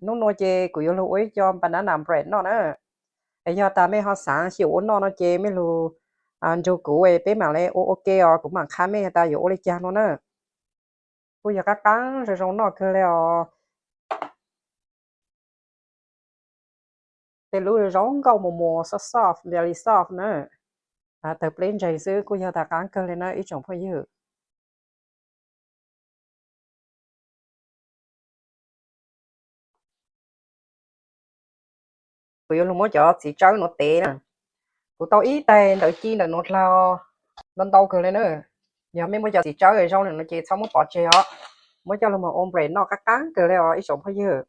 Hnub nuav ces kuv yuav lug ua ib co banana bread noj na. Es yog tas mej ho xaav xyaum ua noj no ces mej lug nrug kuv es peb maam le ua ua ke os, kuv maam qha mej tas yuav ua le caag no na. Kuj yog qaab qaab zoo zoo noj kawg le os. Tej lub zoo nkauj mus mus soft soft, very soft na. Tawg pleb ntseeg xwb kuj yog tas qaab kawg le na ib tsoom phooj ywg. Kuv yuav lug muab cov txiv tsawb nuav tev na. Kuv tau ib taig ntawv ci ntawm nuav dlhau, ntau ntau kawg le na. Yog mej muaj cov txiv tsawb zoo le nuav ces txhob muab pov tseg os. Muab coj lug moog ua bread noj qaab qaab kawg le os ib tsoom phooj ywg.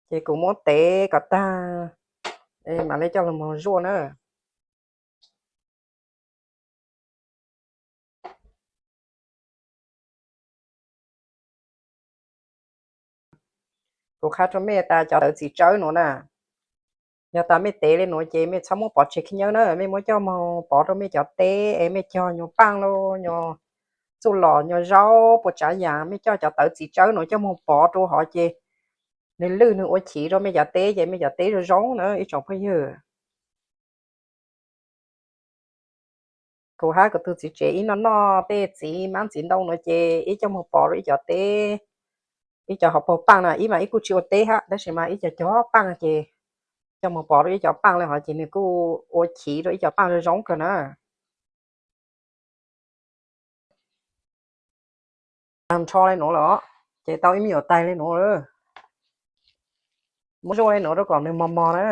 Ces kuv muab tev kom tag, maam le coj lug moog zuaj na. Kuv qha rua mej tas cov tawv txiv tsawb nuav na, yog tas mej tev le nuav ces mej txhob muab pov tseg khib nyawb na, mej muab coj moog pov rua mej cov teb es mej cog nyuas paaj los nyuas txuj lom nyuas zaub puas tsav yaam, mej coj cov tawv txiv tsawb nuav coj moog pov rua hov ces nwg lwj nwg ua chiv rua mej cov teb ces mej cov teb zoo zoo na ib tsoom phooj ywg. Kuv hab kuv tug txiv tsev ib noj noj tej txiv maab txiv ntoo nuav ces ib coj moog pov rua ib cov teb, ib cov hauv paug paaj na, ib mas ib kuj tsi ua teb hab tab sis mas ib cov cov paaj ces coj moog pov rua ib cov paaj le hov ces nwg kuj ua chiv rua ib cov paaj zoo zoo kawg na. Tag nrho le nuav lawm, ces tau ib me nyuam taig le nuav lawm. Muab zuaj le nuav rua kom nwg mos mos na.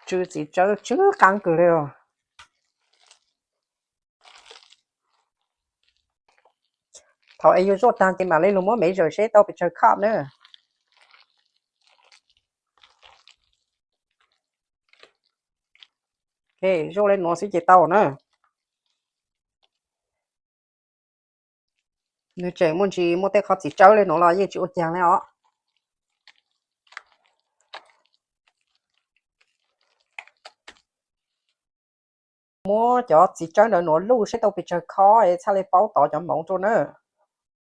Tsw txiv tsawb tsw qaab kawg le os. Thaum es yug zuaj taag ces maam le lug muab mev zawm seb tau pes tsawg cup na. Zuaj le nuav xwb ces tau na. Nwg tseem muaj ntsis muaj tej qhov txiv tsawb le nuav los yeej tsi ua caag le os. Muab cov txiv tsawb ntawd nuav luj seb tau pes tsawg khob es txhaj le paub tov cov moov rua na.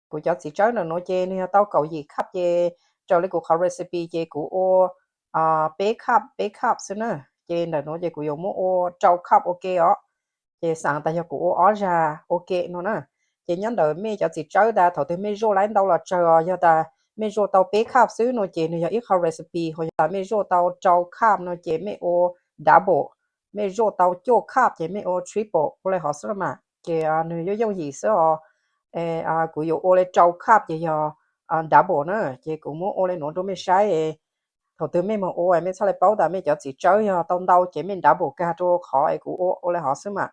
Kuv cov txiv tsawb ntawm nuav ces nwg yog tau kaum yim cup ces raws le kuv qhov recipe ces kuv ua peb cup peb cup xwb na. Ces ntawm nuav ces kuv yuav muab ua rau cup ua ke os. Ces xaav tas yog kuv ua ob zag ua ke no na. Ces nyob ntawm mej cov txiv tsawb tas thaum twg mej zuaj laib ntau los tsawg os, yog tas mej zuaj tau peb cup xwb no ces nwg yog ib qho recipe, ho yog tas mej zuaj tau rau cup no ces mej ua double, mej zuaj tau cuaj cup ces mej ua triple ua le hov xwb mas. Ces nwg yooj yooj yim xwb os. Kuv yuav ua le rau cup ces yog double na. Ces kuv muab ua le nuav rua mej saib, thaum twg mej moog ua mej txhaj le paub tas mej cov txiv tsawb yog tau ntau ces mej double kag rua qhov es kuv ua ua le hov xwb mas.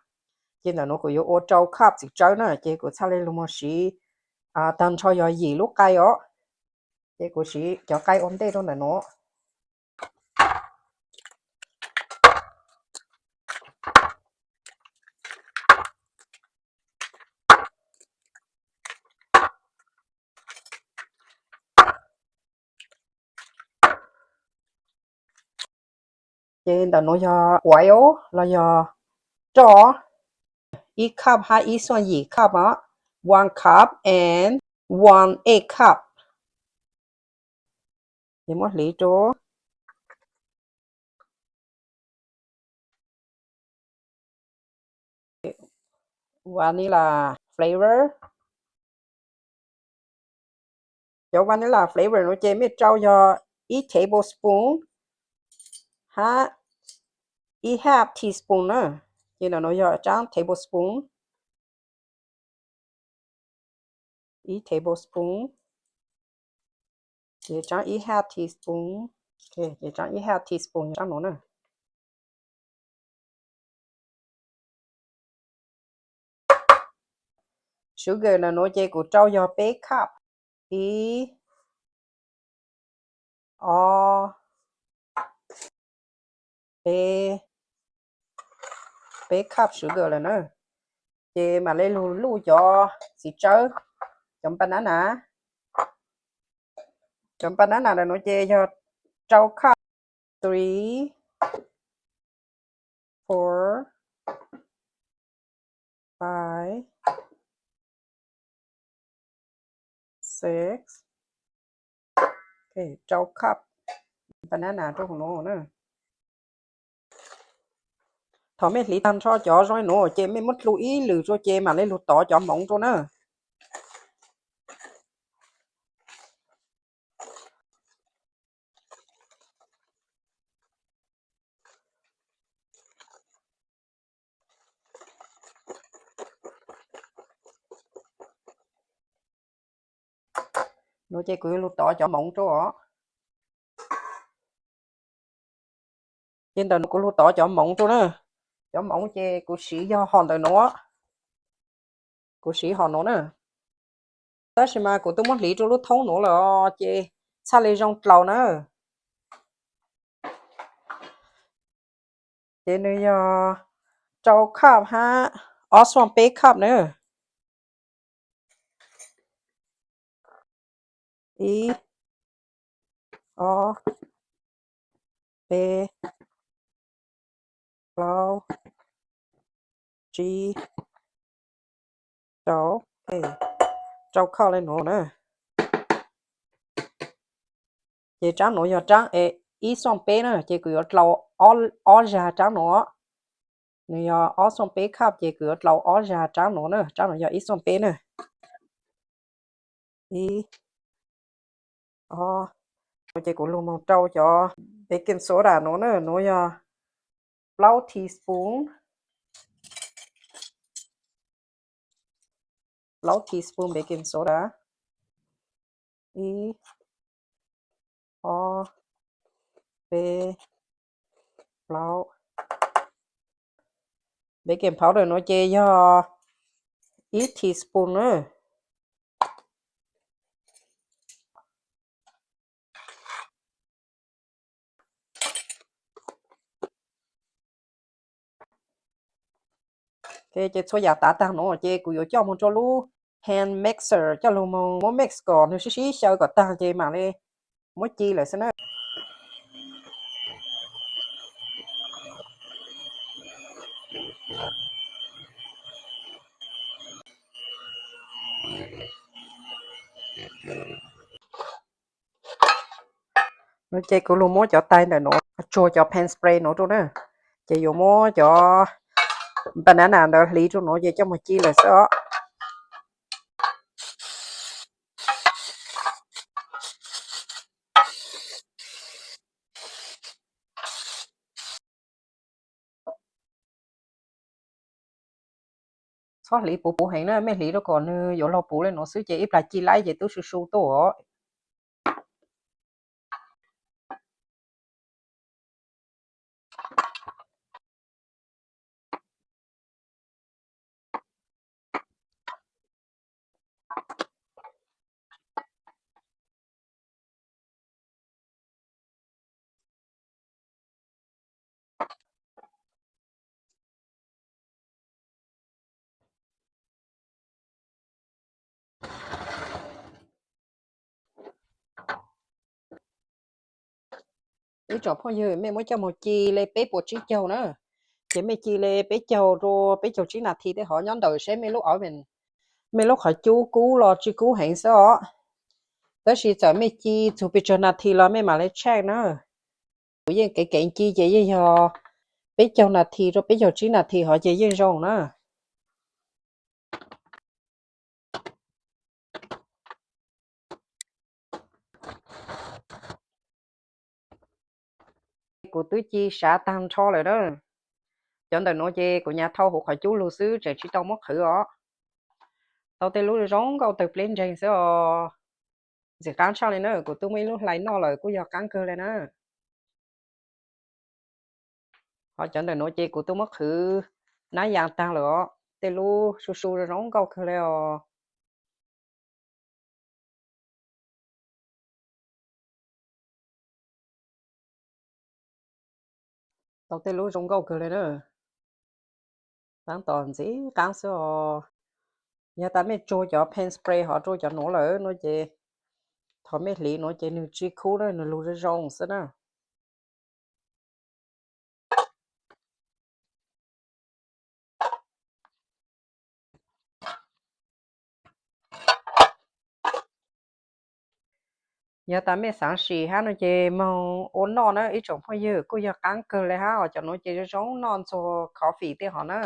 Ces ntawm nuav kuv yuav ua rau cup txiv tsawb na, ces kuv txhaj le lug moog siv tag nrho yog yim lub qai os. Ces kuv siv cov qai ua ntej rua ntawm nuav. Ces ntawm nuav yog oil los yog roj, ib cup hab ib xuaj yim cup os, one cup and one eighth cup. Ces muab hliv rua vanilla flavor. Cov vanilla flavor nuav ces mej rau yog ib tablespoon hab ib half teaspoon na. Ces ntawm nuav yog tsaab tablespoon, ib tablespoon, ces tsaab ib half teaspoon, ces tsaab ib half teaspoon yog tsaab nuav na. Sugar ntawm nuav ces kuv rau yog peb cup, ib, ob, peb, peb cup sugar lawm na. Ces mam le lug luj cov txiv tsawb, cov banana. Cov banana ntawm nuav ces yog rau cup, three, four, five, six, rau cup banana rau hauv no na. Thaum mej hliv tag nrho cov zoo li no ces mej muab dlu ib lwm rau ces mam li lug tov cov hmoov rau na. No ces kuv yuav lug tov cov hmoov rau os. Ces ntawm no kuv lug tov cov hmoov rau na. Cov hmoov ces kuv siv yog hom ntawm no, kuv siv hom no na. Tab sis mas kuv twb muab hliv rau lub thoob no lawm os ces txhaj li zoo dlaus na. Ces nws yog rau cup hab ob xuaj peb cup na. Ib, ob, peb, plaub, tsib, rau, rau cup li no na. Ces rab nuav yog rab ib xuaj peb na ces kuv yuav dlau ob zag rab nuav. Nws yog ob xuaj peb cup ces kuv yuav dlau ob zag rab nuav na, rab nuav yog ib xuaj peb na. Ib, ob, ces kuv lug moog rau cov baking soda nuav na, nuav yog plaub teaspoon, plaub teaspoon baking soda. Ib, ob, peb, plaub. Baking powder nuav ces yog ib teaspoon na. Ces txhua yam tav taag nuav ces kuv yuav coj moog rua lub hand mixer coj lug moog muab mix kom nwg sib sib xyaw kom taag ces mam li muab ci lawm xwb na. No ces kuv lug muab cov tais ntawm nuav tsuag cov pan spray nuav rau na. Ces yuav muab cov banana ntawd hliv rau nuav ces coj moog ci lawm xwb os. Txhob hliv puv puv heev na, mej hliv rau kom nwg yuav luag puv le nuav xwb ces ib plag ci laib ces tub su su tuaj os. Ib tsoom phooj ywg, mej muab coj moog ci le peb puas tsib caug na. Ces mej ci le peb caug rau peb caug tsib nas this tej hov nyob ntawm seb mej lub oven, mej lub qhov cub kub los tsis kub heev xwb os. Tab sis txawm mej ci txug pes tsawg nas this los mej mam li check na. Kuv yeej kev kev ci ces yeej yog peb caug nas this rau peb caug tsib nas this hov ces yeej zoo na. Kuv twb ci sav tag nrho lawm na. Cov ntawm nuav ces kuv nyam thau huv qhov cub lug xwb tseem tsis tau muab qhwv os. Tau tej lub zoo nkauj tawg pleb ntseeg xwb os. Ntxim qaab tshaj li na, kuv twb muaj ib lub hlais noj lawm kuj yog qaab kawg li na. Hov cov ntawm nuav ces kuv twb muab qhwv nab yas taag lawm os, tej lub su su zoo nkauj kawg li os. Tau tej lub zoo nkauj kawg li na. Taab tom ntxim qaab xwb os. Yog tas mej tsuag cov paint spray hov rau cov nuav lawm no ces thaum mej hliv nuav ces nwg tsis khub na, nwg lug zoo zoo xwb na. Yog tas mej xaav sim hab no ces moog ua noj na ib tsoom phooj ywg, kuj yog qaab kawg le hab os. Cov nuav ces zoo noj ntxuag coffee tej hov na.